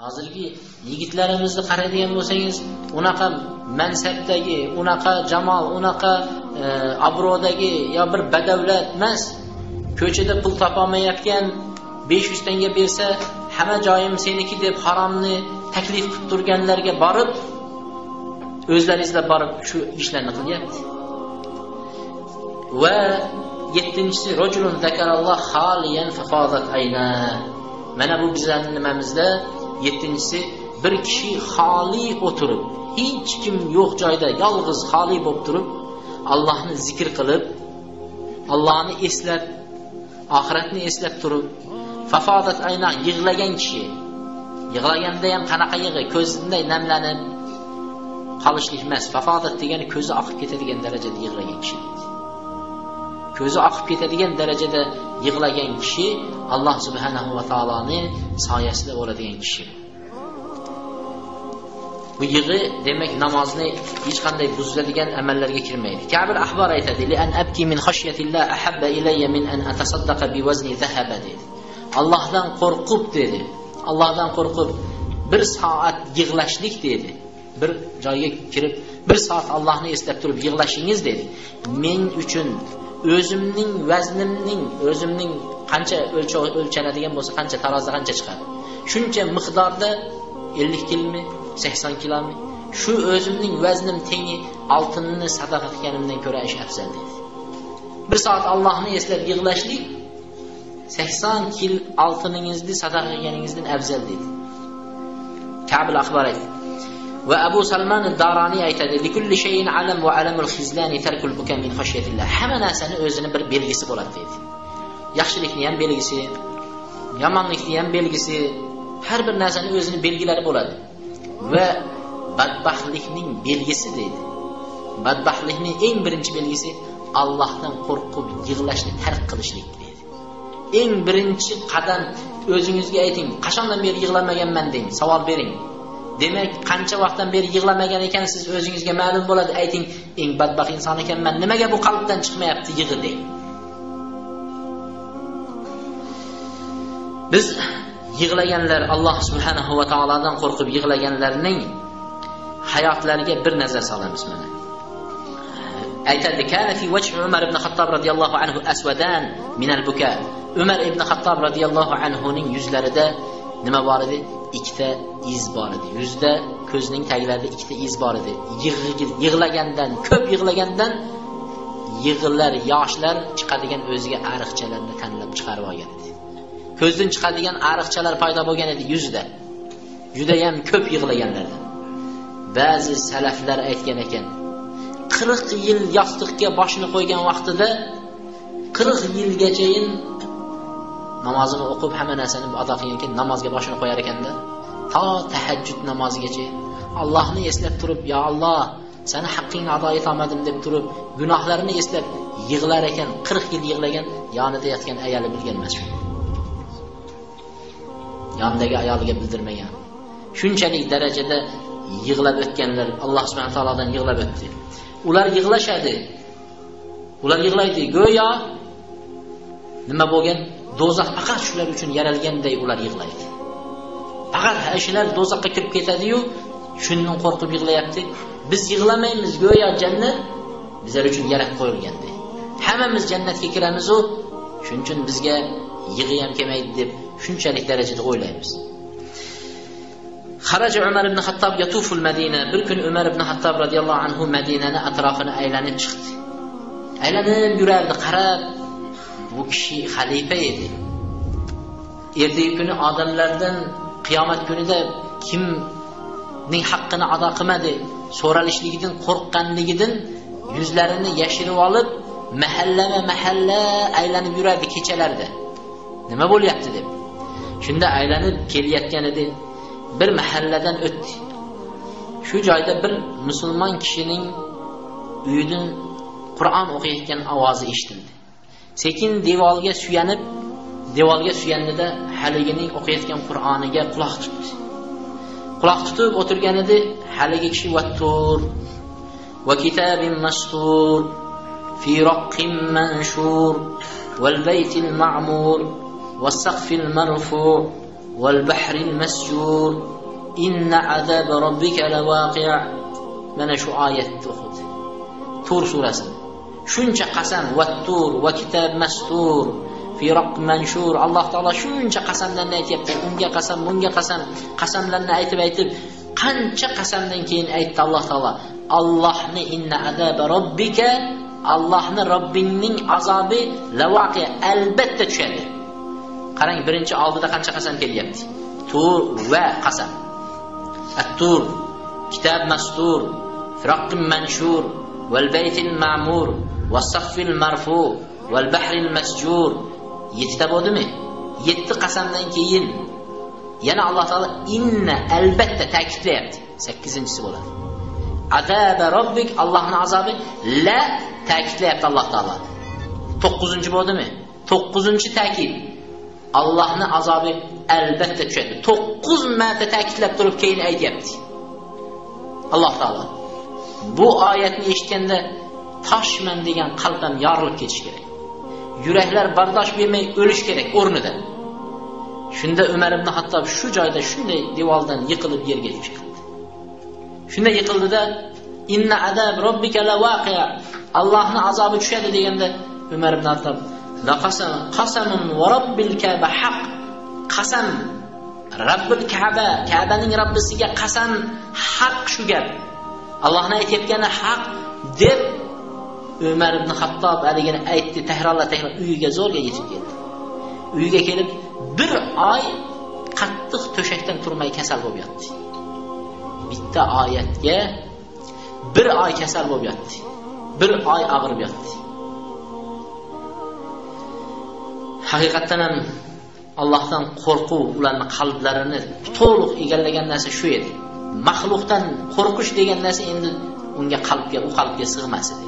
Hozirgi yigitlarimizni qaraydigan bo'lsangiz, unaqa mansabdagi, unaqa jamol, unaqa obro'dagi yo bir badavlat emas, ko'chada pul topolmayotgan, 500 tanga bersa hamma joyim seniki deb haromni taklif qilib turganlarga borib, o'zlari izlab borib shu ishlarni qilyapti. Va yettinchisi rajulun zakaralloh xaliyan fafadat ayna. Mana bu bizlarning nimamizda yettinchisi, bir kishi xoli o'tirib, hech kim yo'q joyda yolg'iz xoli bo'lib turib, Allohni zikr qilib, Allohni eslab, oxiratni eslab turib, fafadat ayna, yig'lagan kishi. Yig'laganda ham qanaqa yig'i, ko'zinday namlanib qolishlik emas. Fafadat degani ko'zi oqib ketadigan darajada yig'lagan kishi. Ko'zi oqib ketadigan darajada yig'lagan kishi Alloh subhanahu va taoloning soyasida bo'ladigan kishi. Bu yig'i demak namozni hech qanday buzadigan amallarga kirmaydi. Ka'b al-Ahbar aytadi: "Li an abki min khashyatillah ahabba ilayya min an atasaddaqa bi wazni zahaba" dedi. Allohdan qo'rqib dedi. Allohdan qo'rqib bir soat yig'lashlik dedi. Bir joyga kirib bir soat Allohni eslab turib yig'lashingiz dedi. Men uchun o'zimning vaznimning, o'zimning qancha o'lchanadigan bo'lsa, qancha tarozida qancha chiqadi, shuncha miqdorda 50 kilomi, 80 kilomi, shu o'zimning vaznim tengi oltinni sadaqa qilganimdan ko'ra ish afzal dedi. Bir soat Allohni eslab yig'lashlik 80 kil oltiningizni sadaqa qilganingizdan afzal dedi. Ka'b al-Ahbar aytdi. Va Abu Salman al-Darani aytadi: "Likulli shay'in alam va alamul khizlani tarkul buka min khashyatillah." Hamma narsani o'zini bir belgisi bo'ladi dedi. Yaxshilikni ham belgisi, yomonlikni ham belgisi, har bir narsani o'zini belgilari bo'ladi. Va badbaxtlikning belgisi deydi. Badbaxtlikning eng birinchi belgisi Allohdan qo'rqib yig'lashni tark qilishlik deydi. Eng birinchi qadam o'zingizga ayting, qachondan beri yig'lamaganman deng, savol bering. Demak, qancha vaqtdan beri yig'lamagan ekansiz o'zingizga ma'lum bo'ladi. Ayting, eng badbaxt inson ekanman, nimaga bu qalbdan chiqmayapti yig'i deng. Biz yig'laganlar, Alloh subhanahu va taolodan qo'rqib yig'laganlarning hayotlariga bir nazar solamiz mana. Aytadi: "Kana fi wajhi Umar ibn Xattob radhiyallohu anhu aswadan min al-buka." Umar ibn Xattob radhiyallohu anhu ning yuzlarida nima bor edi? Ikkita iz bor edi. Yuzda, ko'zining taglarida ikkita iz bor edi. Yig'lagandan, ko'p yig'lagandan yig'lar, yoshlar chiqadigan o'ziga ariqchalarni tanlab chiqarib olgan edi. Ko'zdan chiqadigan ariqchalar paydo bo'lgan edi yuzida. Juda ham ko'p yig'laganlardan. Ba'zi salaflar aytgan ekan, 40 yil yostiqqa boshini qo'ygan vaqtida 40 yilgachayin namozini o'qib hamma narsani ado qilgan keyin namozga boshini qo'yar ekanda, to tahajjud namozigacha Allohni eslab turib, "Ya Alloh, seni haqqingni ado eta olmadim" deb turib, gunohlarini eslab yig'lar ekan. 40 yil yig'lagan, yonida yotgan ayoli bilgan emas shuni. Yonidagi ayoliga bildirmagan. Shunchalik darajada yig'lab o'tganlar, Alloh subhanahu va taolodan yig'lab o'tdi. Ular yig'lashadi. Ular yig'laydi. Go'yo nima bo'lgan? Do'zax faqat shular uchun yaralganday ular yig'laydi. Faqat shular do'zaxga kirib ketadi-yu, shundan qo'rqib yig'layapti. Biz yig'lamaymiz, go'yo jannat bizlar uchun yaratib qo'yilganday. Hammamiz jannatga kiramiz-u, shuning uchun bizga yig'i ham kelmaydi deb shunchalik darajada o'ylaymiz. Xaraja Umar ibn Xattob yatuful Madina. Bir kun Umar ibn Xattob radhiyallohu anhu Madinani atrofini aylanib chiqdi. Aylanib yurardi, qarab, bu kishi xalifa edi. Ertagi kuni odamlardan qiyomat kunida kimning haqqini ado qilmadi so'ralishligidan qo'rqqanligidan yuzlarini yashirib olib, mahallama-mahalla aylanib yurardi kechalarda. Nima bo'lyapti deb. Shunda aylanib kelayotgan edi. Bir mahalladan o'tdi. Shu joyda bir musulmon kishining uyidan Qur'on o'qiyotgan ovozi eshitildi. Sekin devorga suyanib, devorga suyandida haligining o'qiyotgan Qur'oniga quloq tutdi. Quloq tutib o'tirgan edi, haligi kishi vattur va kitabim mastur fi raqqim manshur val baytil ma'mur was saqfil marfu' val bahril masjur inna azaba robbika lawaqi'. Mana shu oyatni o'qidi. Tur surasini. Shuncha qasam, va-tur va kitab mastur fi raq manshur. Alloh taolo shuncha qasamlarni aytayapti. Unga qasam, bunga qasam, qasamlarni aytib qancha qasamdan keyin aytdi Alloh taolo. Allohni inna azaba robbika, Allohni Robbingning azobi lavaqi, albatta tushadi. Qarang, birinchi oldida qancha qasam kelyapti? Tur va qasam. At-tur, kitab mastur, firaqim manshur, wal baytil ma'mur, was-saqfil marfu, wal bahril masjur. 7 ta bo'ldimi? 7 qasamdan keyin yana Alloh taolo inna albatta ta'kidlayapti. 8-inchisi bo'ladi. Azaba robbik, Allohning azobi la ta'kidlayapti Alloh taolo. 9-chi bo'ldimi? 9-chi ta'kid. Allohning azobi albatta tushadi. 9 marta ta'kidlab turib keyin aytayapti. Alloh taolo. Bu oyatni eshitganda toshman degan qalb ham yorilib ketish kerak. Yuraklar bardosh bermay o'lish kerak o'rnida. Shunda Umar ibn Hattob shu joyda shunday devordan yiqilib yerga tushdi. Shunda yiqildida inna azab robbika lawaqi', Allohning azobi tushadi deganda Umar ibn Hattob la qasam qasamun va robbil Ka'ba haq, qasam Robbil Ka'ba, Ka'baning Robbisiga qasam, haq shu gap. Allohning aytayotgani haq deb Umar ibn Hattob haligini aytdi, takrorla uyiga zo'rga yetib keldi. Uyiga kelib bir oy qattiq to'shakdan turmay kasal bo'lib yotdi. Bitta oyatga bir oy kasal bo'lib yotdi. Bir oy og'rib yotdi. Haqiqatdan ham Allohdan qo'rquv ularning qalblarini to'liq egallagan narsa shu edi. Maxluqdan qo'rqish degan narsa endi unga qalbga, u qalbga sig'mas edi.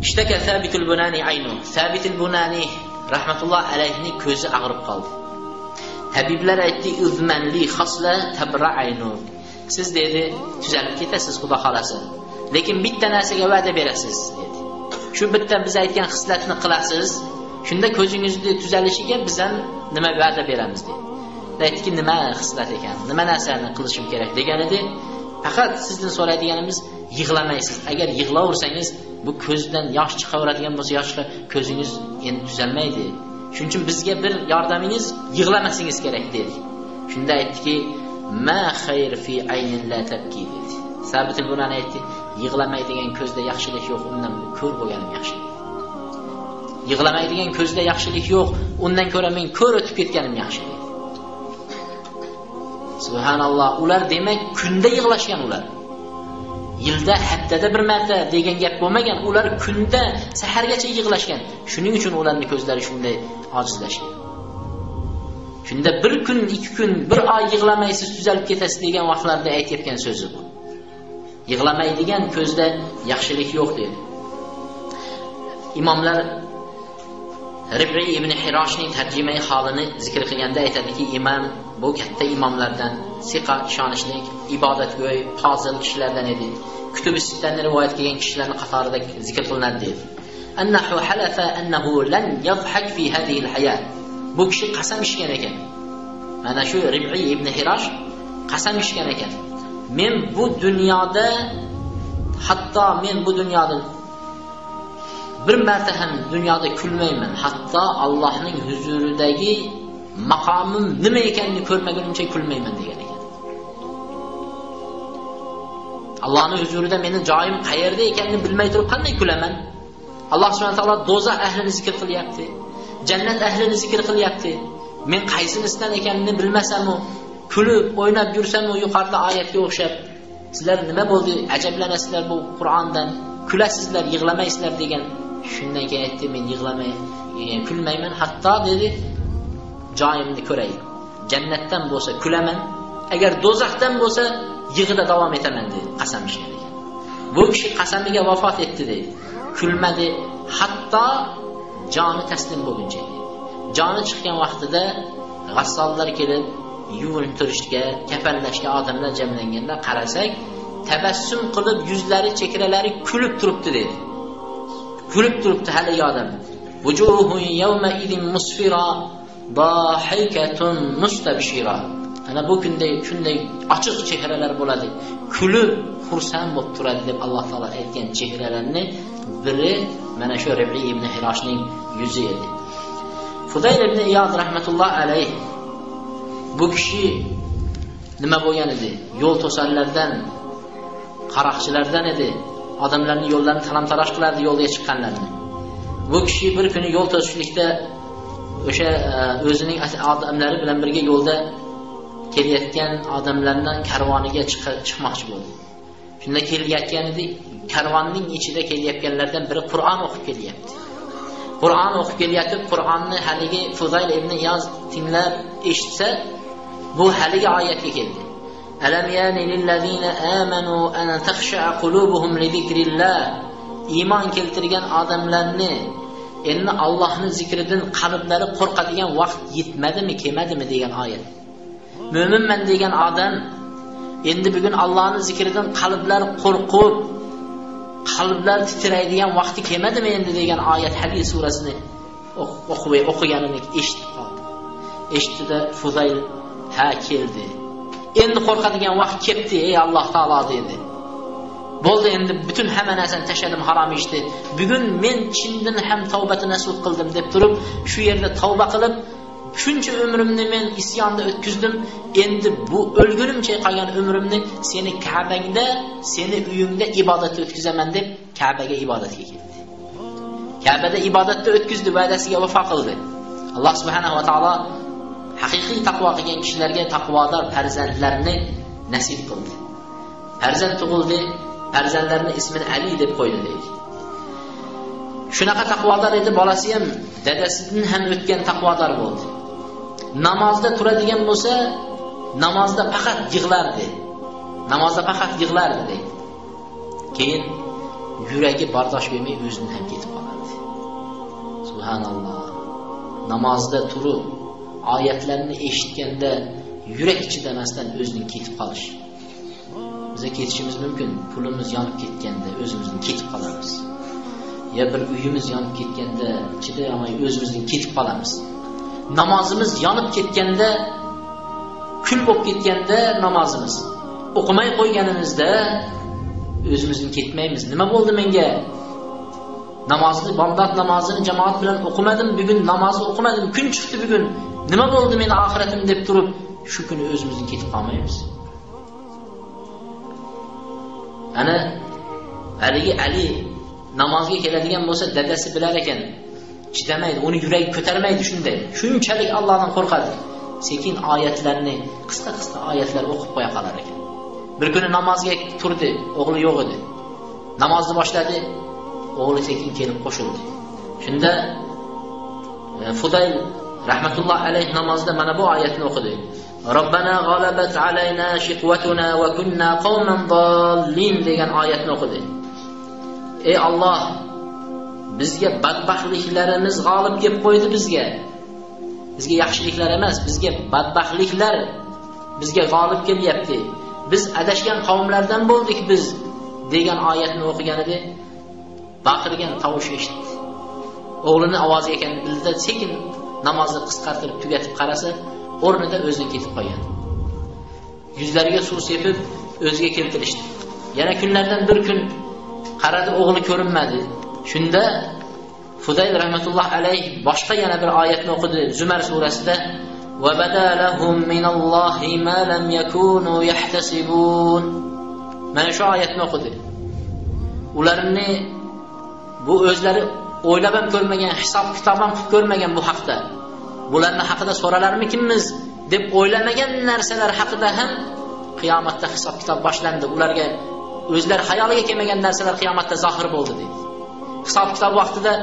Ishtaka Sabitul Bunani aynu. Sabitul Bunani rahmatulloh alayhining ko'zi og'rib qoldi. Tabiblar aytdi, "Uzmanli xasla tabra aynu." Siz dedi, tuzalib ketasiz Xudo xolasa. Lekin bitta narsaga va'da berasiz dedi. Shu bitta biz aytgan xislatni qilasiz, shunda ko'zingizni tuzalishiga biz ham nima va'da beramiz dedi. Aytdiki, nima xislat ekan, nima narsani qilishim kerak degan edi. Faqat sizdan so'raydiganimiz yig'lamaysiz. Agar yig'laversangiz, bu ko'zdan yosh chiqaveradigan bo'lsa, yoshli ko'zingiz endi tuzalmaydi. Shuning uchun bizga bir yordamingiz, yig'lamasingiz kerak dedi. Shunda aytdiki, ma xayr fi aynin la tabki dedi. Sabit Bunani aytdi, yig'lamaydigan ko'zda yaxshilik yo'q, undan ko'r bo'lganim yaxshi. Yig'lamaydigan ko'zda yaxshilik yo'q, undan ko'ra men ko'r o'tib ketganim yaxshi dedi. Subhanalloh, ular demak kunda yig'lashgan ular. Yilda, haftada bir marta degan gap bo'lmagan, ular kunda sahargacha yig'lashgan. Shuning uchun ularning ko'zlari shunday ojizlashgan. Shunda bir kun, ikki kun, bir oy yig'lamaysiz tuzalib ketasiz degan vaqtlarda aytayotgan so'zi bu. Yig'lamaydigan ko'zda yaxshilik yo'q dedi. Imomlar Rib'i ibn Hiroshning tarjimai holini zikr qilganda aytadiki, imom bu katta imomlardan, siqa, ishonchli, ibodatgo'y, fozil kishilardan edi. Kutubi sittani rivoyat qilgan kishilarning qatorida zikr qilinadi dedi. Annahu halafa annahu lan yadhhak fi hadhihi al-hayat. Bu kishi qasam ichgan ekan. Mana shu Rib'i ibn Hirosh qasam ichgan ekan. Men bu dunyoda, hatto men bu dunyoda bir marta ham dunyoda kulmayman, hatto Allohning huzuridagi maqomim nima ekanini ko'rmagunimcha kulmayman degan ekan. Allohning huzurida meni joyim qayerda ekanini bilmay turib qanday kulaman? Alloh subhanahu va taolo do'zax ahlini zikr qilyapti, jannat ahlini zikr qilyapti. Men qaysinisidan ekanini bilmasam-u, kulib o'ynab yursam-u, yuqorida oyatga o'xshab, sizlar nima bo'ldi, ajablanasizlar bu Qur'ondan, kulasizlar, yig'lamaysizlar degan. Shundan keyin aytdi, men yig'lamay, kulmayman, hatto dedi, joyimni ko'ray. Jannatdan bo'lsa kulaman, agar do'zaxdan bo'lsa yig'ida davom etaman dedi, qasam ichgan ekan. Bu kishi qasamiga vafot etdi dedi. Kulmadi, hatto joni taslim bo'lguncha dedi. Joni chiqqan vaqtida g'assollar kelib yuvintirishga, kafanlashga odamlar jamlanganda qarasak, tabassum qilib yuzlari, chehralari kulib turibdi dedi. Kulib turibdi haligi odam. Vujuhun yawma idin musfira Dahikatun mustabshira. Ana bu kunda shunday ochiq chehralar bo'ladi. Kulib, xursand bo'lib turadi deb Alloh taolo aytgan chehralarni biri mana shu Rabi ibn Hiroshning yuzi edi. Fudayl ibn Iyod rahmatulloh alayh, bu kishi nima bo'lgan edi? Yo'l to'sarlardan, qaroqchilardan edi. Odamlarning yo'llarini talam-taroj qilardi, yo'lga chiqqanlarni. Bu kishi bir kuni yo'l to'sishlikda o'sha o'zining odamlari bilan birga yo'lda kelayotgan odamlarning karvoniga chiqmoqchi bo'ldi. Shunda kelayotgan edi, karvonning ichida kelayotganlardan biri Qur'on o'qib kelyapti. Qur'on o'qib kelyapti, Qur'onni haligi Fuzayl ibn Iyoz tinglab eshitsa, bu haligi oyatga keldi. Alam yani lillazina amanu an takhsha'a qulubuhum li zikrillah. Iymon keltirgan odamlarni endi Allohning zikridan qalblari qo'rqadigan vaqt yetmadimi, kelmadimi degan oyat. Mo'minman degan odam endi bugun Allohning zikridan qalblari qo'rqib, qalblar titraydigan vaqti kelmadimi endi degan oyat Hadid surasini o'qiganini eshitib qoldi. Eshitdi-da Fuzayl, ha keldi. Endi qo'rqadigan vaqt keldi, ey Alloh taolo dedi. Bo'ldi, endi butun hamma narsani tashladim, harom ishni. Bugun men chindan ham tavbatini nasuh qildim deb turib, shu yerda tavba qilib, shuncha umrimni men isyonda o'tkazdim, endi bu o'lgunimcha qolgan umrimni seni Ka'bangda, seni uyingda ibodatda o'tkazaman deb Ka'baga ibodatga keldi. Ka'bada ibodatda o'tkazdi, va'dasiga vafo qildi. Alloh subhanahu va taolo haqiqiy taqvo qilgan kishilarga taqvodor farzandlarni nasib qildi. Farzand tug'ildi, farzandlarning ismini Ali deb qo'ydi deydi. Shunaqa taqvodor edi, bolasi ham dadasidan ham o'tgan taqvodor bo'ldi. Namozda turadigan bo'lsa, namozda faqat yig'lardi. Namozda faqat yig'lardi deydi. Keyin yuragi bardosh bermay o'zidan ham ketib qolardi. Subhanalloh. Namozda turib oyatlarni eshitganda yurak chidamasdan o'zining ketib qolish. Biza ketishimiz mumkin, pulimiz yonib ketganda o'zimizning ketib qolamiz. Ya bir uyimiz yonib ketganda chiday olmay o'zimizning ketib qolamiz. Namozimiz yonib ketganda, kul bo'lib ketganda namozimiz o'qimay qo'yganimizda o'zimizning ketmaymiz. Nima bo'ldi menga? Namozni, bomdod namozini jamoat bilan o'qimadim, bugun namozni o'qimadim, kun chiqdi bugun. Nima bo'ldi meni oxiratim deb turib, shu kuni o'zimizning ketib qolmaymiz. Ana haligi Ali namozga keladigan bo'lsa, dadasi bilar ekan, chidamaydi, uni yuragi ko'tarmaydi shunday. Shunchalik Allohdan qo'rqadi. Sekin oyatlarni, qisqa-qisqa oyatlar o'qib qo'ya qolar ekan. Bir kuni namozga turdi, o'g'li yo'q edi. Namozni boshladi, o'g'li sekin kelib qo'shildi. Shunda Fudayl rahmatulloh alayh namozda mana bu oyatni o'qidi. Robbana g'alabat alayna shiqvatuna va kunna qawman dallin degan oyatni o'qidi. Ey Alloh, bizga badbaxtliklarimiz g'olib kelib qo'ydi bizga. Bizga yaxshiliklar emas, bizga badbaxtliklar bizga g'olib kelyapti. Biz adashgan qavmlardan bo'ldik biz degan oyatni o'qiganida baqirgan tovush eshitdi. O'g'lini ovozi ekanini bildi, sekin namozni qisqartirib tugatib qarasa, o'rnida o'zini ketib qolgan. Yuzlariga suv sepib o'ziga keltirishdi. Yana kunlardan bir kun qaradi, o'g'li ko'rinmadi. Shunda Fudayl rahmatulloh alayh boshqa yana bir oyatni o'qidi Zumar surasida: "Va bada lahum minallohi ma lam yakunu yahtasibun." Mana shu oyatni o'qidi. Ularni bu o'zlari o'ylab ham ko'rmagan, hisob kitob ham qilib ko'rmagan bu haqda. Bularning haqida so'ralarmikimiz deb o'ylamagan narsalar haqida ham qiyomatda hisob kitob boshlandi. Ularga o'zlari xayoliga kelmagan narsalar qiyomatda zohir bo'ldi deydi. Hisob kitob vaqtida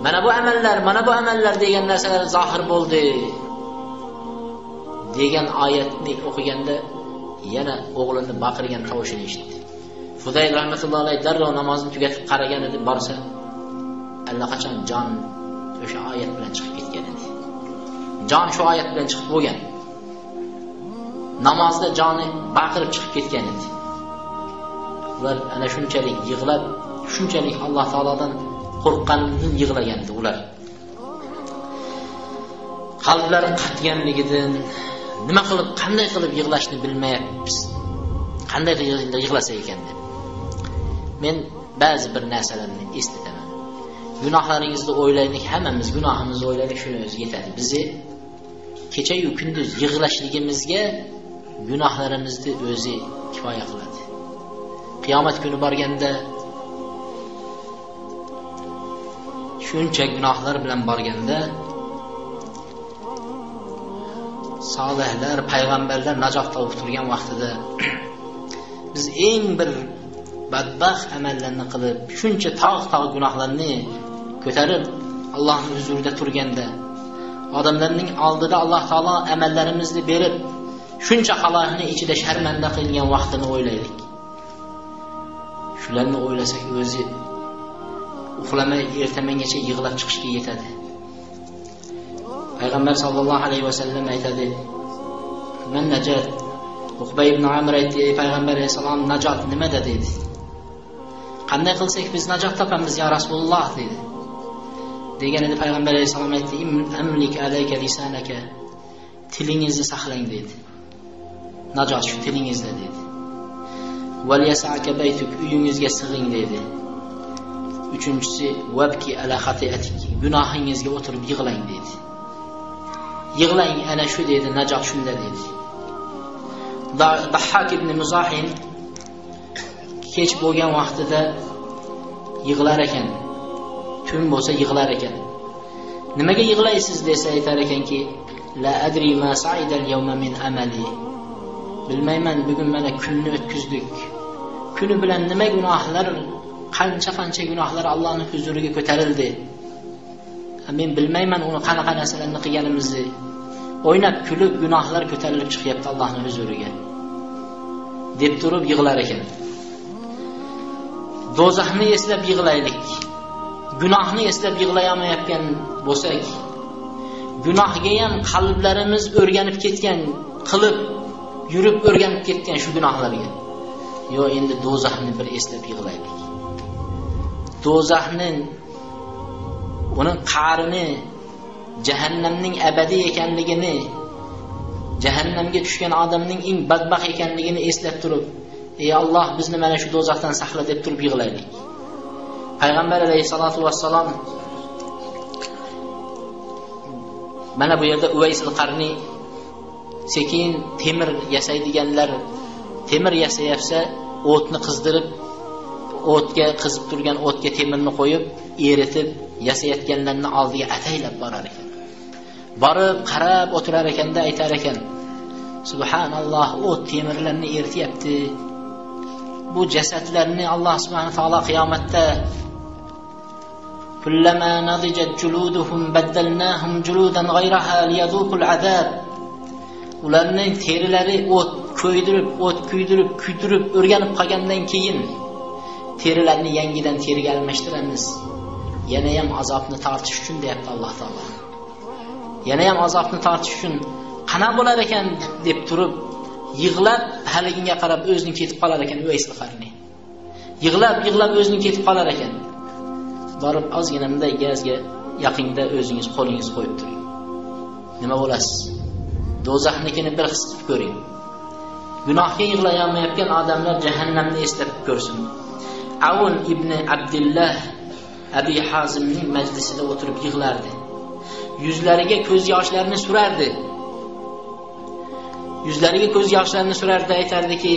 mana bu amallar, mana bu amallar degan narsalar zohir bo'ldi degan oyatni o'qiganda yana o'g'lini baqirgan tovushini eshitdi. Fudayl rahmatullohi alayhi darrov namozni tugatib qaragan edi, borsa allaqachon jon o'sha oyat bilan chiqib ketgan edi. Jon shu oyat bilan chiqib bo'lgan. Namozda joni baqirib chiqib ketgan edi. Ular ana shunchalik yig'lab, shunchalik Alloh taolodan qo'rqqanidan yig'lagan edi ular. Qalblari qatganligidan nima qilib, qanday qilib yig'lashni bilmayapmiz. Qanday yig'lasa ekan deb. Men ba'zi bir narsalarni eslataman. Gunohlaringizni o'ylaylik, hammamiz gunohimizni o'ylaylik, shuni o'zi yetadi. Bizni kecha-yu kunduz yig'lashligimizga gunohlarimizni o'zi kifoya qiladi. Qiyomat kuni borganda shuncha gunohlar bilan borganda solihlar, payg'ambarlar najot topib turgan vaqtida biz eng bir badbaxt amallarni qilib, shuncha tog'-tog' gunohlarni ko'tarib Allohning huzurida turganda, odamlarning oldida Alloh taolo amallarimizni berib, shuncha xaloyiqni ichida sharmanda qilingan vaqtini o'ylaylik. Shularni o'ylasak o'zi uxlamay ertamangacha yig'lab chiqishga yetadi. Payg'ambar sallallohu alayhi vasallam aytadi: "Man najat." Uqba ibn Amr aytdi: "Ey payg'ambar alayhisalom, najot nimada?" dedi. Qanday qilsak biz najot topamiz ya Rasululloh dedi. Deganida payg'ambar alayhisalom aytdi: "Amlik alayka lisanaka." Tilingizni saqlang dedi. Najot shu tilingizda dedi. Val yas'aka baytuk, uyingizga sig'ing dedi. Uchinchisi vabki ala xati'atik, gunohingizga o'tirib yig'lang dedi. Yig'lang ana shu dedi, najot shunda dedi. Dahhak ibn Muzahim kech bo'lgan vaqtida yig'lar ekan. Tun bo'lsa yig'lar ekan. Nimaga yig'laysiz desa aytar ekanki, la adri ma sa'ida al-yawma min amali. Bilmayman, bugun mana kunni o'tkazdik. Kuni bilan nima gunohlar, qancha-qancha gunohlar Allohning huzuriga ko'tarildi. Men bilmayman uni qanaqa narsalarni qilganimizni. O'ynab kulib gunohlar ko'tarilib chiqyapti Allohning huzuriga deb turib yig'lar ekan. Do'zaxni eslab yig'laylik. Gunohni eslab yig'lay olmayotgan bo'lsak, gunohga ham qalblarimiz o'rganib ketgan, qilib yurib o'rganib ketgan shu gunohlarga. Yo, endi do'zaxni bir eslab yig'laylik. Do'zaxning uning qarini, jahannamning abadiy ekanligini, jahannamga tushgan odamning eng badbaxt ekanligini eslab turib, ey Alloh bizni mana shu do'zaxdan saqla deb turib yig'laylik. Payg'ambar alayhisolatu vassalom mana bu yerda Uvaysil Qarni sekin temir yasaydiganlar temir yasayapsa, o'tni qizdirib, o'tga qizib turgan o'tga temirni qo'yib, eritib yasayotganlarning oldiga ataylab borar ekan. Borib qarab o'tirar ekanda aytar ekan: Subhanalloh, o't temirlarni erityapti. Bu jasadlarni Alloh subhanahu taolo qiyomatda kullama nadijat juluduhum baddalnahum juludan ghayraha liyadhuqul azab. Ularning terilari o't ko'ydirib, o't kuydirib, kuydirib o'rganib qolgandan keyin terilarni yangidan teriga almashtiramiz. Yana ham azobni tortish uchun deyapti Alloh taolo. Yana ham azobni tortish uchun qana bo'lar ekan deb turib yig'lab haliginga qarab o'zining ketib qolar ekan Uvaysil Qarni. Yig'lab yig'lab o'zining ketib qolar ekan. Borib ozgina bunday gazga yaqinda o'zingiz qo'lingiz qo'yib turing. Nima bo'lasiz? Do'zaxnikini bir his qilib ko'ring. Gunohga yig'lay olmayotgan odamlar jahannamni eslab ko'rsin. Avun ibn Abdullah Abi Hazimning majlisida o'tirib yig'lardi. Yuzlariga ko'z yoshlarini surardi. Yuzlariga ko'z yoshlarini surardi, aytardiki: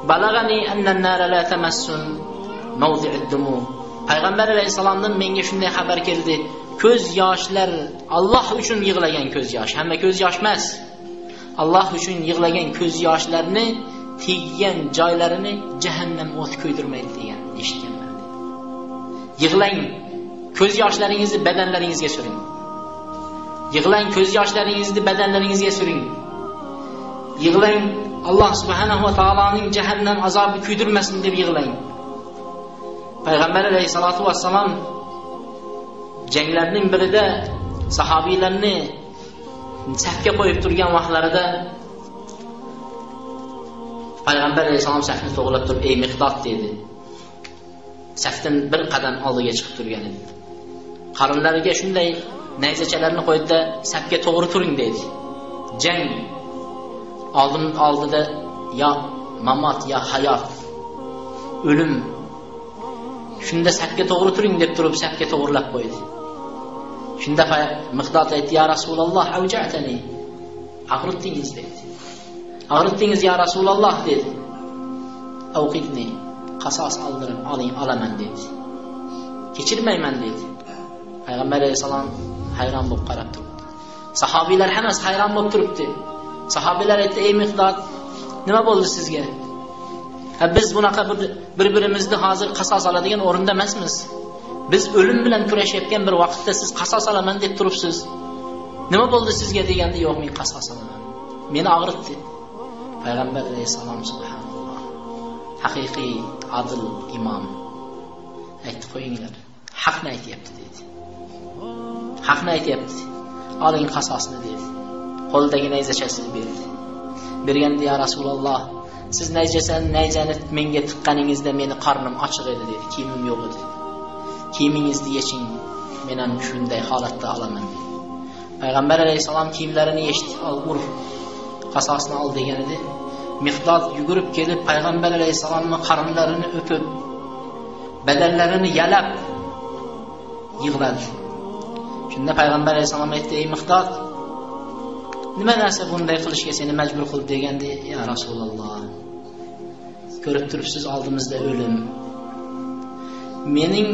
"Balag'ani annan-nara la tamassun mawdi'ud dumu." Payg'ambar alayhisalomdan menga shunday xabar keldi. Ko'z yoshlar Alloh uchun yig'lagan ko'z yosh, hamma ko'z yosh emas. Alloh uchun yig'lagan ko'z yoshlarni teggan joylarini jahannam o'ti kuydirmaydi degan eshitganman. Yig'lang, ko'z yoshlaringizni badanlaringizga suring. Yig'lang, ko'z yoshlaringizni badanlaringizga suring. Yig'lang, Alloh subhanahu va taoloning jahannam azobi kuydirmasin deb yig'lang. Payg'ambar alayhisolatu vassalom janglarning birida sahobiylarni safga qo'yib turgan vaqtlarida Payg'ambar alayhisalom safni to'g'rilab turib, "Ey Miqdod" dedi. Safdan bir qadam oldiga chiqib turgan edi. Qarinlariga shunday Nayzachalarni qo'ydi-da, safga to'g'ri turing dedi. Jang oldida yo mamot yo hayot, o'lim. Shunda safga to'g'ri turing deb turib safga to'g'rilab qo'ydi. Shunda Miqdod aytdi: "Ya Rasululloh, avja'tani." Og'ritdingiz dedi. Og'ritdingiz ya Rasululloh dedi. Avqitni, qasos oldirib oling, olaman dedi. Kechirmayman dedi. Payg'ambar alayhisalom hayron bo'lib qarab turibdi. Sahobiylar hammasi hayron bo'lib turibdi. Sahobiylar aytdi: "Ey Miqdod, nima bo'ldi sizga? Ha, biz bunaqa bir-birimizni hozir qasos oladigan o'rinda emasmiz. Biz o'lim bilan kurashayotgan bir vaqtda siz qasos olaman deb turibsiz. Nima bo'ldi sizga?" deganda, "Yo'q, men qasos olaman. Meni og'ritdi." Payg'ambar alayhisalom subhanalloh, haqiqiy adil imom aytdi: "Qo'yinglar, haqni aytyapti" dedi. Haqni aytyapti. Oling qasosni dedi. Qo'lidagi nayzachasini berdi. Berganda: "Ya Rasululloh, siz nayzani menga tiqqaningizda meni qornim ochiq edi" dedi. Kiyimim yo'q edi. Kiyimingizni yeching, men ham shunday holatda olaman dedi. Payg'ambar alayhisalom kiyimlarini yechdi, "Ol, ur, qasosni ol" degan edi. Miqdod yugurib kelib Payg'ambar alayhisalomning qorinlarini o'pib, badanlarini yalab yig'ladi. Shunda Payg'ambar alayhisalom aytdi: "Ey Miqdod, nima narsa bunday qilishga seni majbur qildi?" deganda, "Ya Rasululloh, ko'rib turibsiz oldimizda o'lim. Mening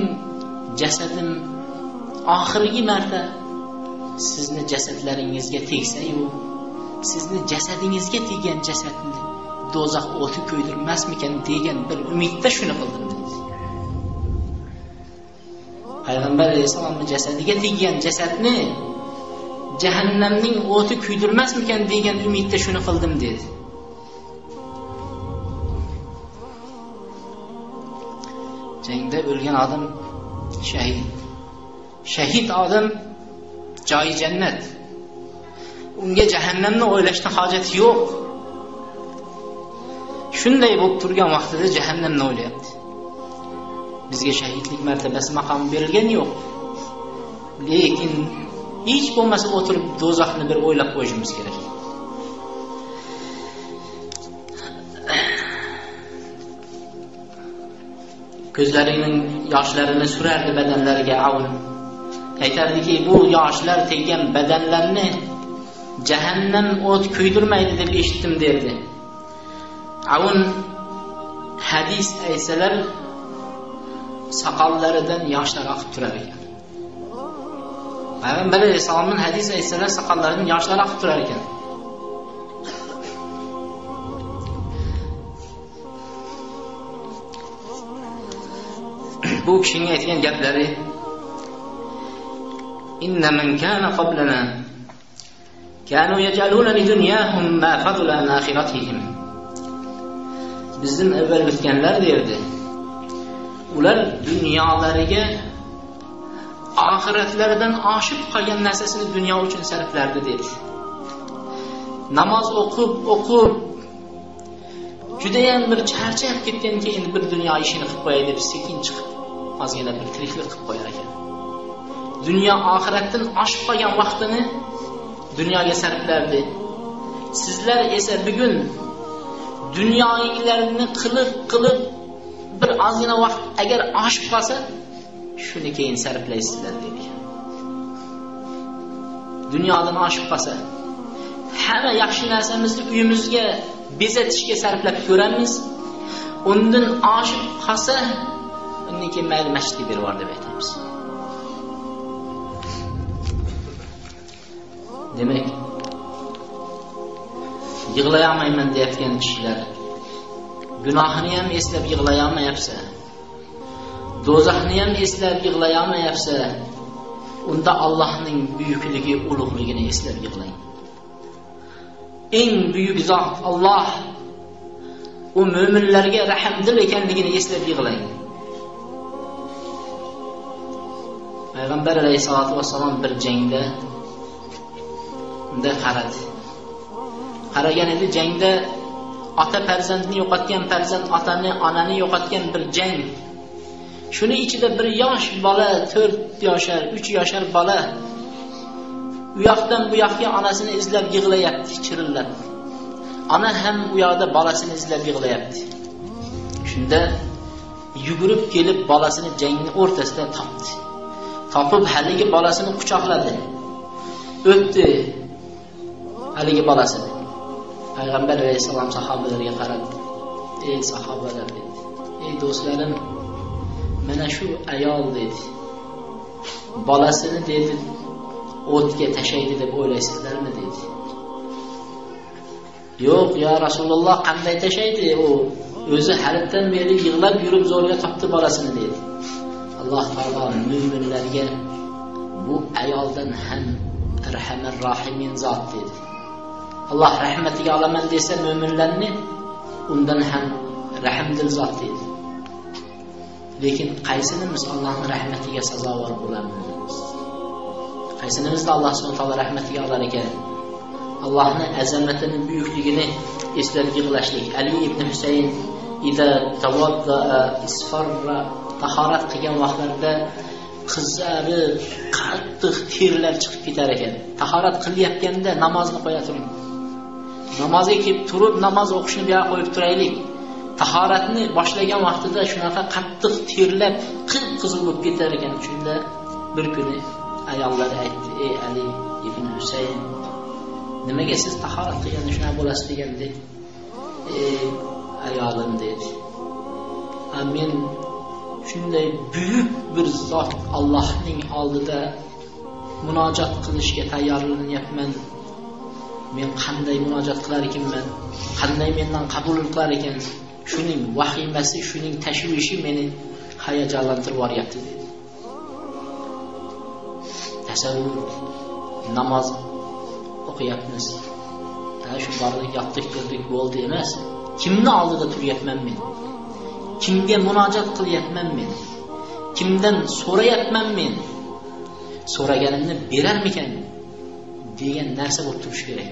jasadim oxirgi marta sizni jasadlaringizga tegsa-yu, sizni jasadingizga tegan jasadni do'zax o'ti kuydirmasmikan degan bir umidda shuni qildim" dedi. Payg'ambar alayhissalomning jasadiga tegan jasadni jahannamning o'ti kuydirmasmikan degan umidda shuni qildim dedi. Jangda o'lgan odam shahid. Shahid odam joyi jannat. Unga jahannamni o'ylashdan hojati yo'q. Shunday bo'lib turgan vaqtida jahannamni o'ylayapti. Bizga shahidlik martabasi maqomi berilgani yo'q. Lekin hech bo'lmasa o'tirib do'zaxni bir o'ylab qo'yishimiz kerak. Ko'zlarining yoshlarini surardi badanlariga Avn. Aytardiki, bu yoshlar tegan badanlarni jahannam o't kuydirmaydi deb eshitdim derdi. Avn hadis aytsalar soqollaridan yoshlar oqib turar ekan. Payg'ambar alayhissalomning hadis aytsalar soqollaridan yoshlar oqib turar ekan. Bu kishining aytgan gaplari: "Inna man kana qablana kanu yaj'aluna li dunyahum ma fadla an akhiratihim." Bizdan avval o'tganlar derdi, ular dunyolariga oxiratlaridan oshib qolgan narsasini dunyo uchun sarflardi dedi. Namoz o'qib o'qib judayam bir charchab ketgan, keyin bir dunyo ishini qilib qo'yay deb sekin chiqib ozgina bir tiriklik qilib qo'yar ekan. Dunyo oxiratdan oshib qolgan vaqtini dunyoga sarflardi. Sizlar esa bugun dunyoinglarni qilib qilib bir ozgina vaqt agar oshib qolsa shuni keyin sarflaysizlar dedi. Dunyodan oshib qolsa hamma yaxshi narsamizni uyimizga bezatishga sarflab ko'ramiz. Undan oshib qolsa undan keyin mayli masjidga berib yubor deb aytamiz. Demak, yig'lay olmayman deyotgan kishilar gunohini ham eslab yig'lay olmayapsa, do'zaxni ham eslab yig'lay olmayapsa, unda Allohning buyukligi, ulug'ligini eslab yig'lang. Eng buyuk zot Alloh, u mo'minlarga rahmdil ekanligini eslab yig'lang. Payg'ambar alayhisolatu vassalom bir jangda unda qaradi. Qaragan edi, jangda ota farzandni yo'qotgan, farzand otani, onani yo'qotgan bir jang. Shuni ichida bir yosh bola, 4 yoshar, 3 yoshar bola U yoqdan bu yoqqa onasini izlab yig'layapti, chirillab. Ona ham u yoqda bolasini izlab yig'layapti. Shunda yugurib kelib bolasini jangning o'rtasida topdi. Topib haligi bolasini quchoqladi. O'pdi haligi bolasini. Payg'ambar alayhissalom sahobalarga qaradi. Ey sahobalar dedi. Ey do'stlarim, mana shu ayol dedi. Bolasini dedi o'tga tashlaydi deb o'ylaysizlarmi dedi. Yo'q ya Rasululloh, qanday tashlaydi u? O'zi halitdan beri yig'lab yurib zo'rga topdi bolasini dedi. Alloh taolo mo'minlarga bu ayoldan ham Arhamar Rohimin zot dedi. Alloh rahmatiga olaman desa mo'minlarni undan ham rahmdil zot dedi. Lekin qaysinimiz Allohning rahmatiga sazovor bo'lamiz? Qaysinimizni Alloh subhanahu va taolo rahmatiga olar ekan? Allohning azamatini, buyukligini eslab yig'lashlik. Ali ibn Husayn ida tawadda isfarra, tahorat qilgan vaqtlarida qizarib, qattiq terlar chiqib ketar ekan. Tahorat qilayotganda namozni qo'ya turing. Namozga kelib turib namoz o'qishni bu yoqqa qo'yib turaylik. Tahoratni boshlagan vaqtida shunaqa qattiq terlab, qip-qizil bo'lib ketar ekan. Shunda bir kuni ayollari aytdi: "Ey Ali ibn Husayn, nimaga siz tahorat qilganda shunaqa bo'lasiz?" deganda, "Ey ayolim" dedi. Men shunday buyuk bir zot Allohning oldida munojat qilishga tayyorlanyapman. Men qanday munojat qilar ekanman? Qanday mendan qabul qilar ekan? Shuning vahimasi, shuning tashvishi meni hayajonlantirib yuboryapti dedi. Tasavvur, namoz o'qiyapmiz. Ha, shu bordik, yotdik, turdik, bo'ldi emas. Kimni oldida turyapman men? Kimga munojat qilyapman men? Kimdan so'rayapman men? So'raganimni berarmikan degan narsa bo'lib turishi kerak.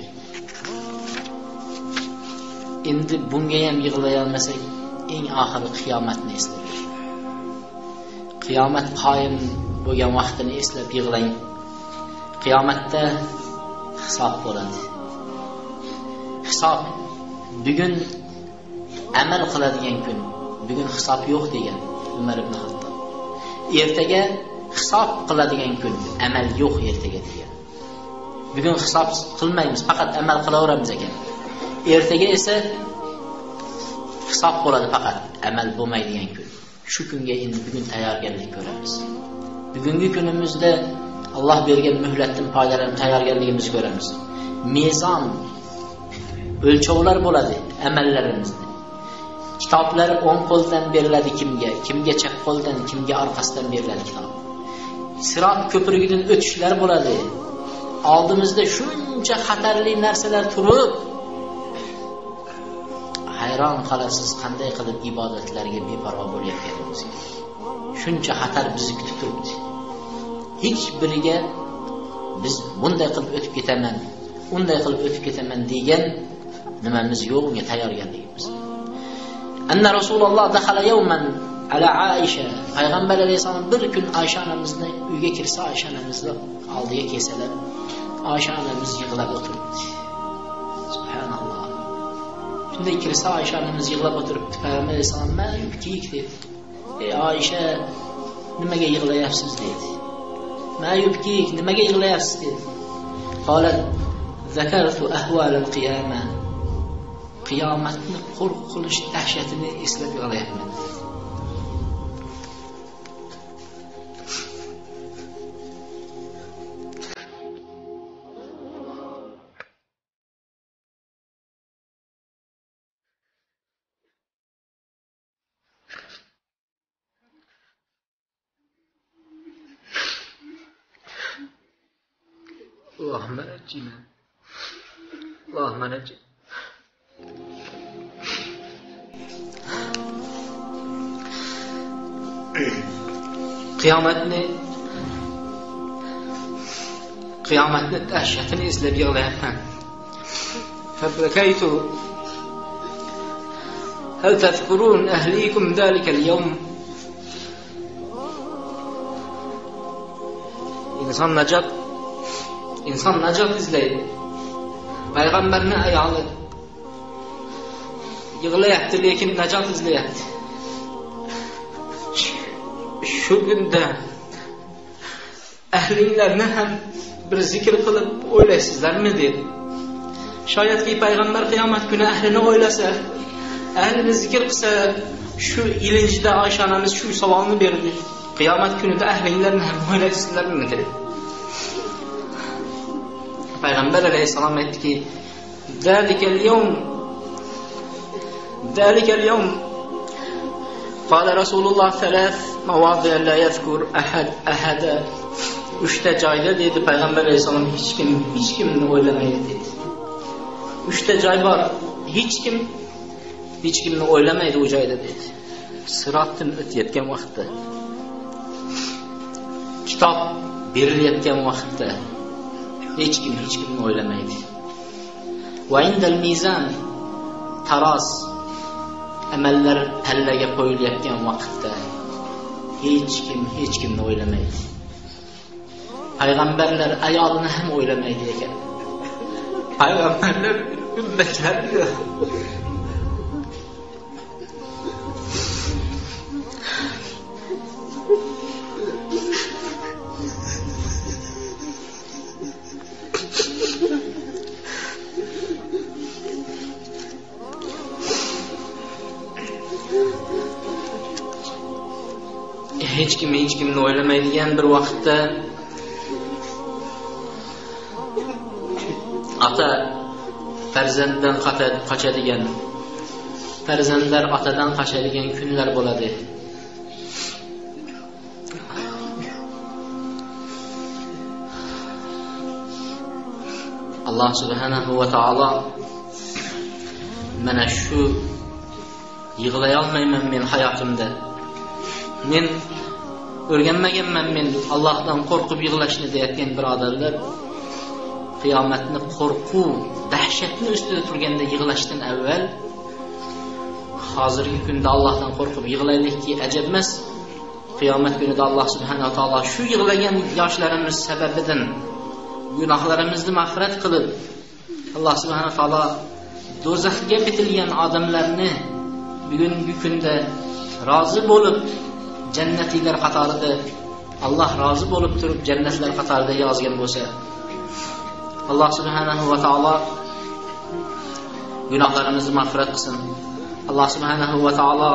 Endi bunga ham yig'lay olmasak, eng oxiri qiyomatni eslab. Qiyomat qoyim bo'lgan vaqtini eslab yig'lang. Qiyomatda hisob bo'ladi. Hisob bugun amal qiladigan kun, bugun hisob yo'q degan Umar ibn Xattob. Ertaga hisob qiladigan kun, amal yo'q ertaga degan. Bugun hisob qilmaymiz, faqat amal qilaveramiz ekan. Ertaga esa hisob bo'ladi, faqat amal bo'lmaydigan kun. Shu kunga endi bugun tayyorgarlik ko'ramiz. Bugungi kunimizda Alloh bergan muhlatdan foydalanib tayyorgarligimizni ko'ramiz. Mezon, o'lchovlar bo'ladi amallarimizda. Kitoblar o'ng qo'ldan beriladi kimga, kimga chap qo'ldan, kimga orqasidan beriladi kitob. Sirot ko'prigidan o'tishlar bo'ladi. Oldimizda shuncha xatarli narsalar turib, hayron qolasiz qanday qilib ibodatlarga beparvo bo'layotganimizga. Shuncha xatar bizni kutib turibdi. Hech biriga biz bunday qilib o'tib ketaman, unday qilib o'tib ketaman degan nimamiz yo'q, unga tayyorgarligimiz. Anna Rasululloh dakhala yawman ala Aisha. Payg'ambar alayhisalom bir kun Aisha onamizni uyga kirsa, Aisha onamizni oldiga kelsalar, Aisha onamiz yig'lab o'tiribdi. Subhanalloh. Shunday kirsa Aisha onamiz yig'lab o'tiribdi. Payg'ambar alayhisalom "Ma yubkik" dedi. Ey Aisha, nimaga yig'layapsiz dedi. Ma yubkik, nimaga yig'layapsiz dedi. Qalat zakartu ahwal al-qiyama. Qiyomatni qo'rqinish dahshatini eslab yig'layapman. Allahumma najjina. Allahumma najjina. Qiyomatni dahshatini eslab yig'layapman. Fabrakaytu hal tadhkurun ahlikum zalika al-yawm. Inson najot izlaydi. Payg'ambarning ayoli yig'layapti, lekin najot izlayapti. Shu kunda ahlinglarni ham bir zikr qilib o'ylaysizlarmi dedi. Shoyatki payg'ambar qiyomat kuni ahlini o'ylasa, ahlini zikr qilsa, shu ilinjda Oysha onamiz shu savolni berdi. Qiyomat kunida ahlinglarni ham o'ylaysizlarmi dedi. Payg'ambar alayhissalom aytdiki, "Zalikal yawm qala Rasululloh thalath mawadi' la yadhkur ahad ahada." Uchta joyda dedi payg'ambar alayhissalom hech kim hech kimni o'ylamaydi dedi. Uchta joy bor, hech kim hech kimni o'ylamaydi u joyda dedi. Sirotdan o'tayotgan vaqtda, kitob berilayotgan vaqtda hech kim hech kimni o'ylamaydi. Va indal mizan, taroz, amallar pallaga qo'yilayotgan vaqtda hech kim hech kimni o'ylamaydi. Payg'ambarlar ayolini ham o'ylamaydi ekan. Payg'ambarlar ummatlarni hech kim hech kimni o'ylamaydigan bir vaqtda ota farzanddan qochadigan, farzandlar otadan qochadigan kunlar bo'ladi. Alloh subhanahu va taolo mana shu yig'lay olmayman men hayotimda. Men o'rganmaganman men Allohdan qo'rqib yig'lashni deyotgan birodarlar, qiyomatni qo'rquv, dahshatni ustida turganda yig'lashdan avval hozirgi kunda Allohdan qo'rqib yig'laylikki, ajab emas. Qiyomat kunida Alloh subhanahu va taolo shu yig'lagan yoshlarimiz sababidan gunohlarimizni mag'firat qilib, Alloh subhanahu va taolo do'zaxga bitilgan odamlarni bugungi kunda rozi bo'lib jannatiylar qatorida, Alloh rozi bo'lib turib jannatlar qatorida yozgan bo'lsa, Alloh subhanahu va taolo gunohlarimizni mag'firat qilsin. Alloh subhanahu va taolo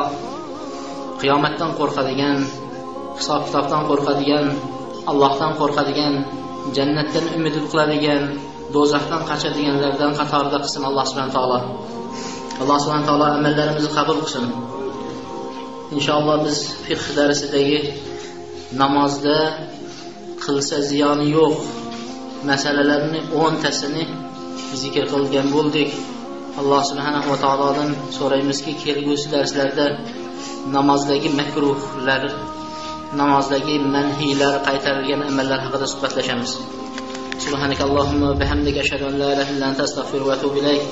qiyomatdan qo'rqadigan, hisob kitobdan qo'rqadigan, Allohdan qo'rqadigan, jannatdan umid qiladigan, do'zaxdan qochadiganlardan qatorida qilsin Alloh subhanahu taolo. Alloh subhanahu taolo amallarimizni qabul qilsin. Inshaalloh biz fiqh darsidagi namozda qilsa ziyoni yo'q masalalarni 10 tasini zikr qilgan bo'ldik. Alloh subhanahu va taolodan so'raymizki, kelgusi darslarda namozdagi makruhlar, namozdagi manhiylar, qaytarilgan amallar haqida suhbatlashamiz. Subhanakallohumma va bihamdika ashhadu an la ilaha illa anta astag'firuka va atubu ilayk.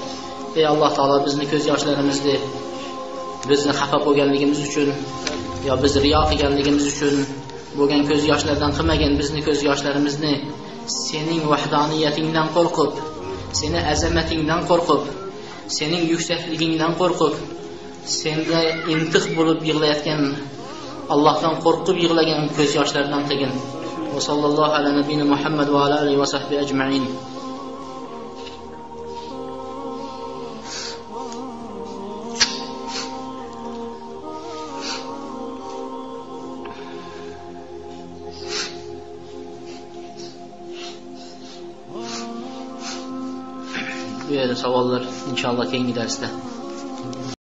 Ey Alloh taolo, bizni ko'z yoshlarimizni, bizni xafa bo'lganligimiz uchun yo biz riyo qilganligimiz uchun bo'lgan ko'z yoshlardan qilmagan, bizni ko'z yoshlarimizni sening vahdoniyatingdan qo'rqib, seni azamatingdan qo'rqib, sening yuksakligingdan qo'rqib, senda intiq bo'lib yig'layotgan, Allohdan qo'rqib yig'lagan ko'z yoshlardan qilgin. Va sallallohu ala nabiyina Muhammad va ala alihi va sahbihi ajma'in. Bu yerda savollar inshaalloh keyingi darsda.